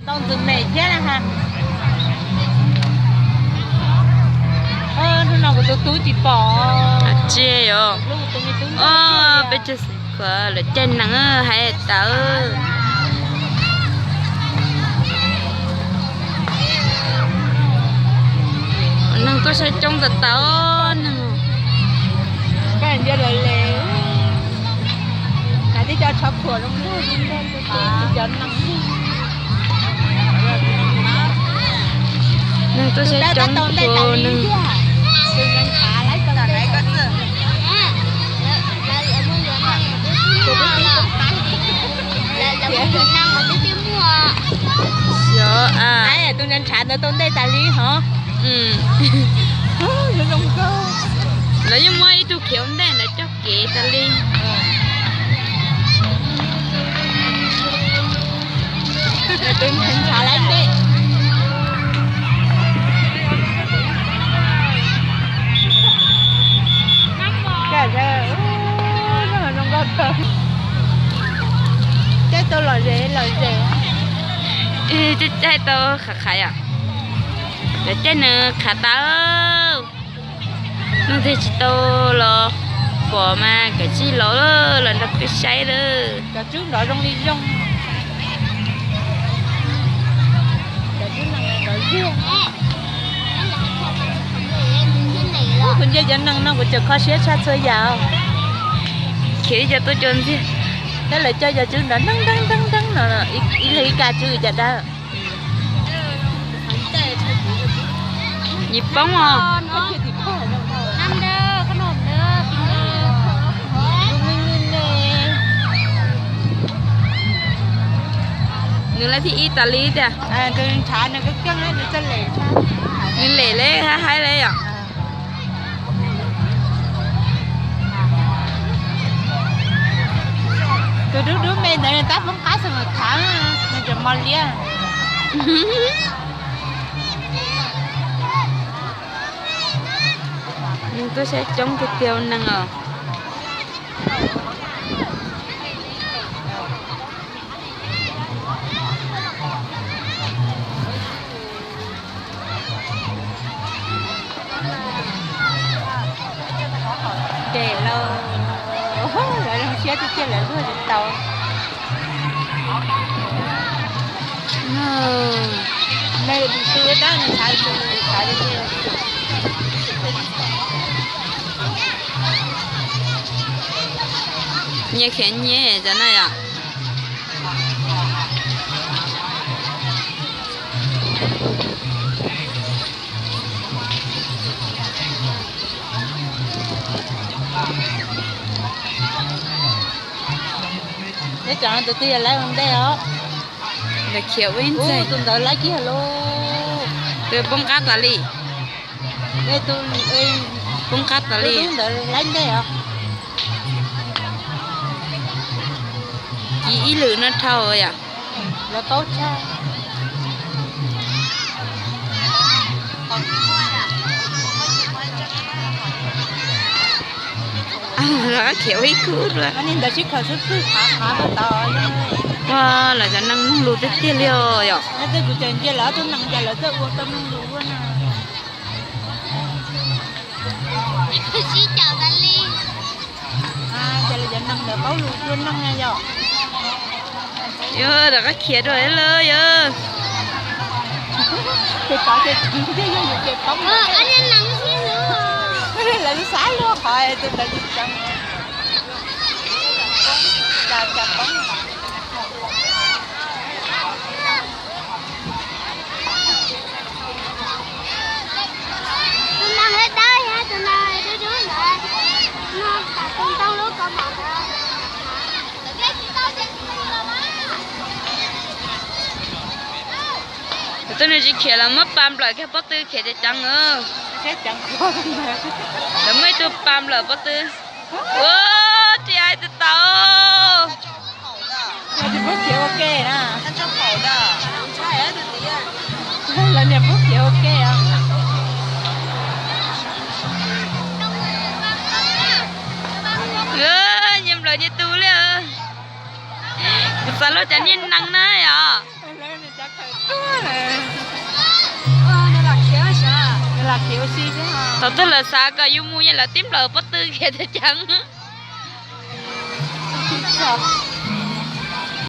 Ntxwv mem thiab na ha. Hnub no kuv tus tub tsis pom. Tsis yog. Peb cov xeem khuav lawv caij nees hais tawv. Neeg tuaj saib coob tas tas neeg. Neeg tuaj saib coob kawg neeg. Xyov a. Tus ntshav ntawd tau ntej tas li hov. Lawv yeej muab ib tug khiav ua ntej ntawd coj kev tas li. Caij tau lom zem lom zem. Caij tau qhav qhav yom. Lawv caij nws qhav tas. Leej twg tsis tau los pom mas kav tsij los, los nrog peb saib lawm. Cov tswb nrov zoo li zoo. Cov tswb nees nrov ziag. Kuv nce cov nees no kuv tseem kho siab tshaj txhua yam. Khiav li cov tuaj cov ntxiag. Tab lawv coj cov tswb nrov nteeg nteeg nteeg nteeg no, ib leeg ib ka tswb cas dab. Yim poob os. Nws lawv thib ib tas li tiag. Nws lem li haib haib li yom. Tus dub dub me ntawd tab poob qab xwb mas khav, nws tseem mos liab. Neeg tuaj saib coob tiag tiag neeg os. Ces lauj, lawv zoo siab tiag tiag lawv luag tsis tau. Nyias khiav nyias cov no yom. Neb cov tus twg yog laib ua ntej os? Ntawd khiav ua ib ntxeg. Tus ntawd laib kiag lauj. Tus poob qab tas li. Poob qab tas li. Tus ntawd laib ntej os. Kiv ib lwm no dhau yom. Lawv paub tshaj. Lawv khiav ua ib khub dua. Ua lawv cov neeg mloog lus tiag tiag li os yom. Kuv tseem ntsia lawv ob tug nees cas lawv txawj ua tau mloog lus luaj na. Sib caum tas li. Ces lawv cov neeg ntawd paub lus dua neeg na yom. Yog rov qab khiav dua lawm yog. Ces tsov ces tseev thiab yog yus ces poob. Lawv xav luag qhov tus ntawd tsis tseev. Cas cas poob. Tus neeg dawb dawb yog tus neeg dub dub ntawd, no tam tus ntoo lub kaus mom ntawd. Tus nws tsis khiav los muab pa nplawm kiag pob tw khiav ces ceev. Lawv muaj ib tug pa nplawm pob tw. Ua, tsis hais tus tau. Lawv niam pub khiav ua ke na. Lawv niam pub khiav ua ke os. Nyias nplawm nyias tus li. Kuv xav luag cov niag nees na yom. Thaum twg lawv xav kom yus mus yeej lawv tib nplawm pob tw kiag tiag ceev.